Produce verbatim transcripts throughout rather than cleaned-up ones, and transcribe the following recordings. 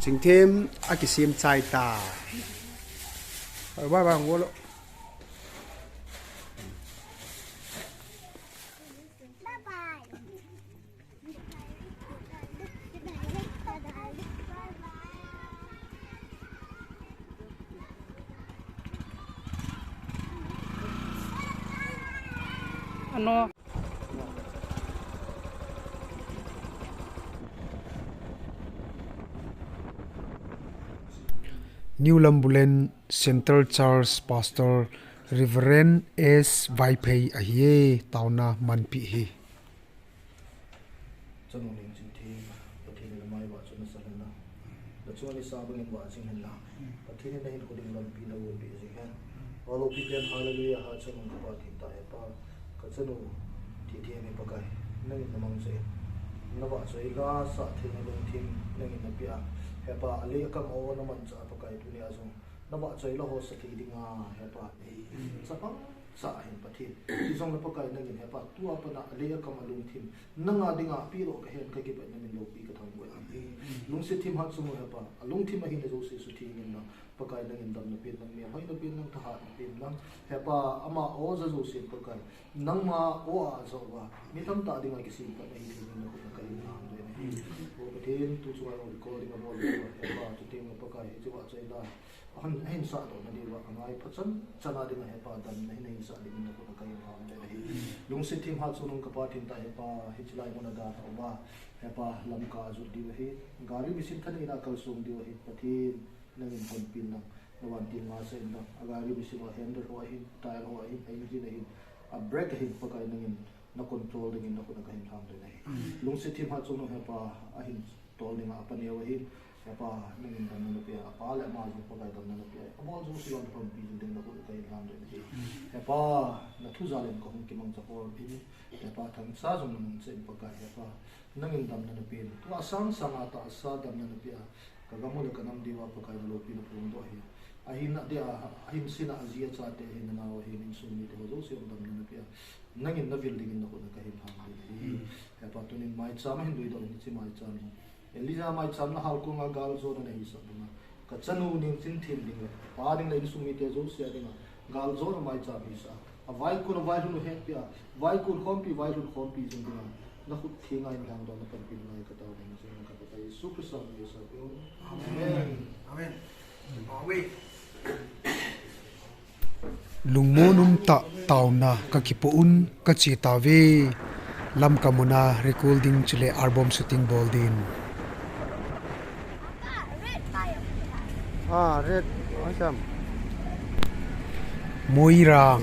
Thingthem akisem chai ta. Bye bye, ngolo. Ano? New Lambulen Central Church Pastor Reverend S Vaiphei ahi e, taona manpi hi. Chanu Ningchintheng, Pathen in amai vahchoi nasa hen lang. Nachung nisa bangin vah jing hen lang. Pathen in nahinkho ding lampi nagonpeh jing hen. Alopi pen hallelujah, hahchan nung kapa theng tah Hepa. Kachanu Thithem hi Pakai, nangin namangcha in. Navahchoi lasa theina lungthim nangin napeh a. Hepa, alei akam a o namanchah a Pakai, tunia jong navahchoi la ho sah thei dinga Hepa, chapang cha ahin Pathen. Hijongle Pakai nangin Hepa, tua pat a alei akam a lungthim nanga dinga apeh lou kahen, kakipa in namin loupi kathangvah e. Lungset thim hahchan nung Hepa, alungthim ahina jouse sutheng in lang. Pakai nangin damna pen lang, melhoina pen lang, thahatna pen lang. Hepa, ama o ja jousen Pakai, nangma o a ajou uva mi tamtah dinga kisemphatna hithei dingin nakhut a kahin lhamdoh in ahi. O Pathen, tu chunga recording abol uva Hepa, chuteng le Pakai, hiche vahchoi la ahin, ahin sahdohna diuva angai phat chan chan a dinga Hepa, damna hin ahin sah dingin nakhut a kahin lhamdoh in ahi. Lungset thim hahchan nung kapa theng tah Hepa, hiche lai mun a dan a um a Hepa, Lamka ajot diu ahi. Gari machine thaneina a kalsong diu ahi. Pathen, nangin honpeh in lang, navantil masang in lang, agari machine ho, handle ho ahin, tyre ho ahin, a engine ahin, a brake ahin, Pakai nangin na control dingin nakhut a kahin lhamdoh in ahi. Lungset thim hahchan nung Hepa, ahin tol dinga apa neo ahin, Hepa, nangin damna napeh a, apa le ama jong Pakai damna napeh a, abol jouse vang honpeh jing dingin nakhut a kahin lhamdoh in ahi. Hepa, nathu jal in kahung kimangcha hol in, Hepa, thangcha jong namangcha in Pakai, Hepa, nangin damna napeh in, tua sang sang a tahsa damna napeh a, kagam u le kanam diuva Pakai naloupina phongdoh ahi. Ahin a dia, ahin sin a aji achate ahin, nanao ahin, insung mite ho jouse damna napeh a, nangin navil dingin nakhut a kahin lhamdoh in ahi. Hepa, tunin maicham ahin doidoh in, hiche maicham hi Elijah maicham na halkong a galjona nahisah banga, kachanu Ningchintheng ding le apa ding le insung mite jouse a dinga galjona maicham hisah a, avaikun availhun u hetpeh a, vaikun khompi vailhun khompi jing dinga nakhut thenga in lhangdoh na panpina ngai katao in, jing ka Pakai Jesu Christa min in kahin sah e. Amen. Amen. Lungmon umtah taona kakipoh un kache tauve. Lamka mun a recording chule album shooting bol din. Ah, red. Moirang.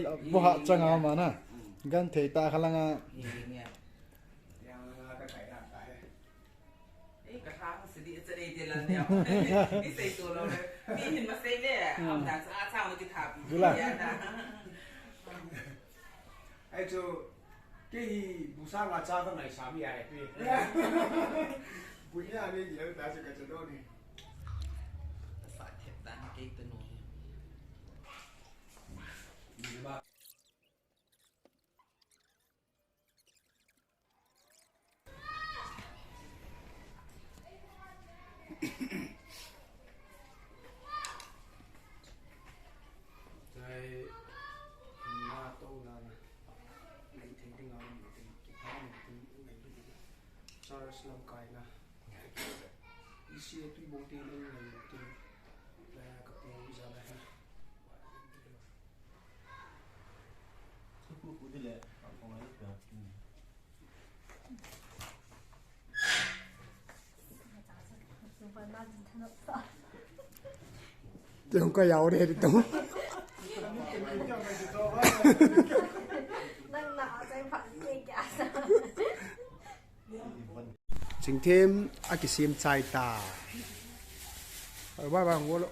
boha changa mana. Gan thei ta khalanga. Ei, ka hang sidi, a chadei te la neo. I sei to lo le. Mi hin ma sei le, am dan sa cha ma ki tha pi. Dula. Ya da. Ai chu, kei hi bu sang a cha ka ngai sa mi ai pi. Bu ya ni ya ta chu ka cha do ni. Sa thep dan kei to no. Ni ba. Chai, na to na na. Ngai thei ding a, ngai thei, kipha ngai thei, ngai thei. Church lamkai na. Isi tui bong te ngai thei. Na ka pu ja na. Te hung ka yau de de tong. Nang na a chai pha ni ke kya sa. Chingthem a kisem chai ta. Oi, bai bai, ngolo.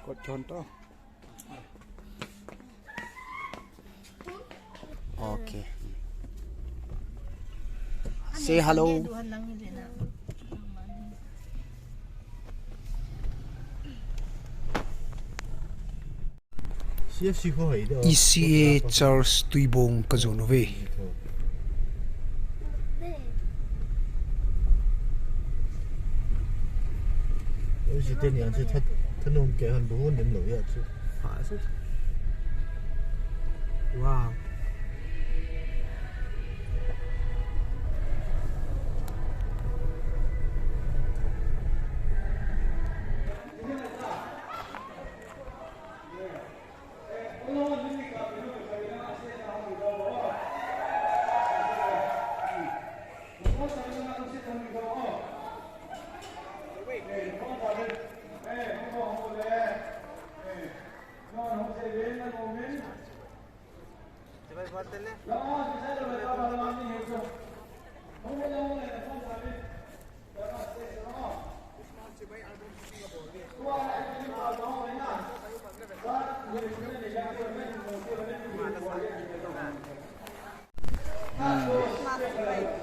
Kot chon to. Okay. Say hello. C F C kho hoi de. E C A Church Tuibong ka jon uve. Oi, si teni an si that, thanung ke han bu nem lo ya chu. Ha, so. Wow. Hmm.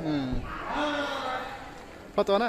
Hmm. Photo na.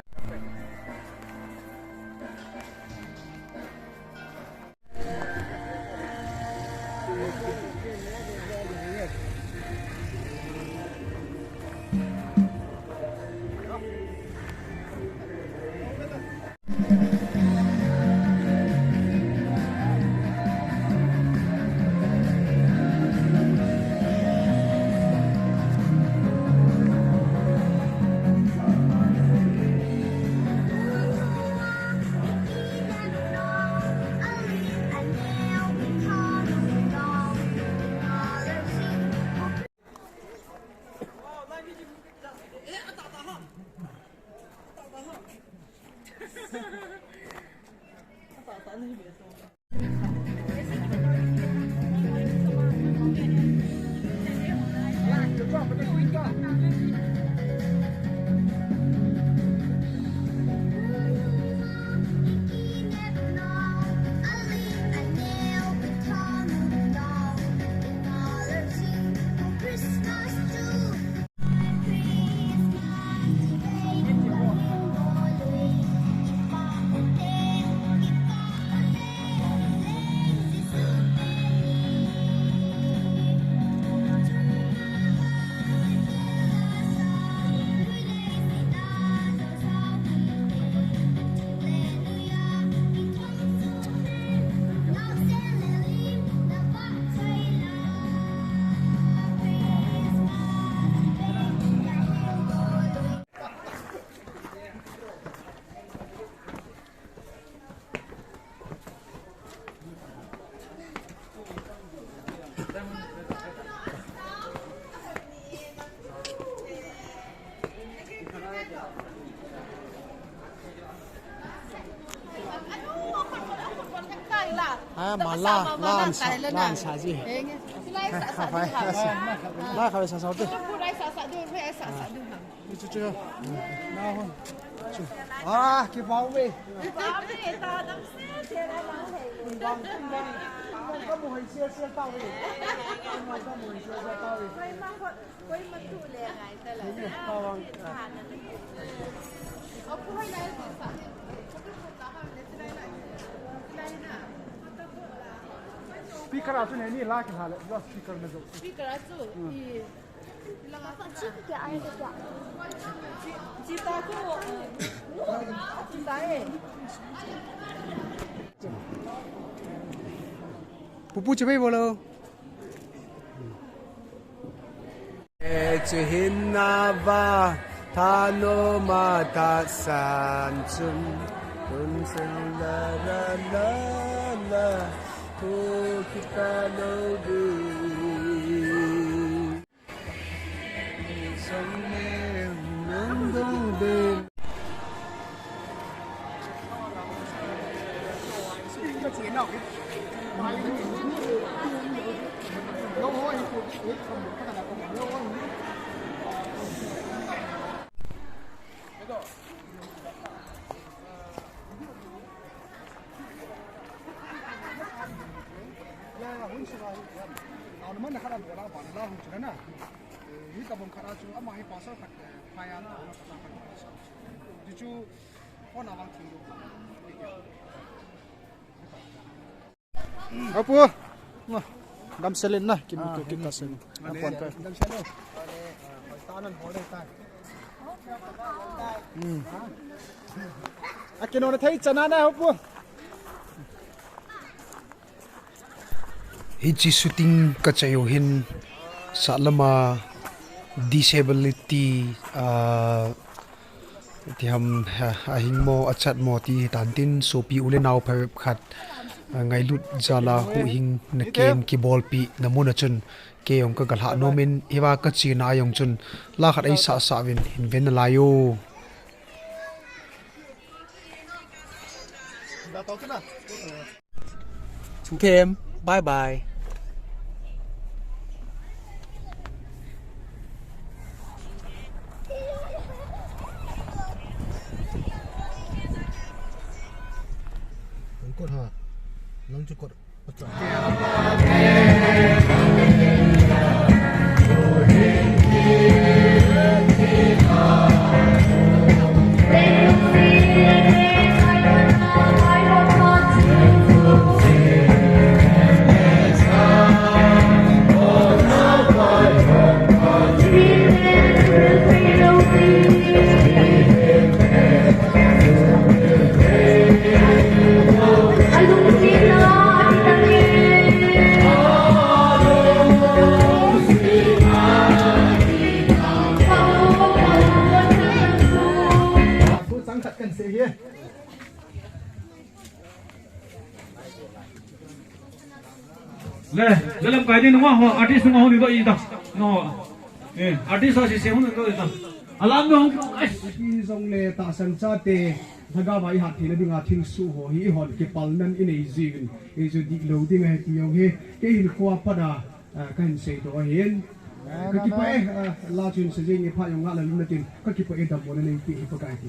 Ah, ma la, la an sa, la an sa ji. Henge. Lai sa sa du ha. La kha sa sa te. Lai sa sa du, lai sa sa du ha. Chu chu. Na hon. Chu. Ah, kipah uve. Kipah uve, ta dam se, te la la he. Kun bang, kun bang. Ka mo hai se se ta uve. Ka mo hai se se ta uve. Koima tu le ngai ta la. Koima tu le ngai ta la. Speaker a chu nei ni la kilha le, jo speaker na jo. Speaker a chu, hmm. I, i langa pa chu. Chi kya, ai kya. Chi, chi ta chu. Chi ta e. Pupu chibai bolo. Chu hin na va, tha no ma tha san chun, tun sen la la la la, thu kita lo di. Song ne nang dong de. Apu, na, damsel in na, kimuto kita sen. Apu, apu. Hmm. Akino na thei chana na, apu. Hiche shooting ka chai u hin, sah lama disability, ah, ti ham, ah, ahing mo, achat mo ti hitan tin, sopi u le nao phabep khat, ah, ngailut jal a huhhingna camp kibolpi na mun a chun, kei jong ka galhah nom in, hiva ka chena a jong chun, la khat eisah sah uvin, hin ven nalai o. Chungthem, bye bye. Kot ha, lang chu kot. Le, le lamkai ding nungah ho, artist nungah ho ni doh ita. No. Eh, artist a sese ho ni doh ita. Alam no. Ai. Ipi jong le tahsan chate, lhagao a ihat theina dinga thilsoh ho hi eihon kipalnan inei jiuvin. Hichu dihlou ding ahi ti jong hi, kei hinkhoa pat a, ah, kahin seidoh ahin. Kakipah e, ah, la chun sa jing e, phat jong ngah lou natin. Kakipah e, dammo nanei peh e Pakai ti.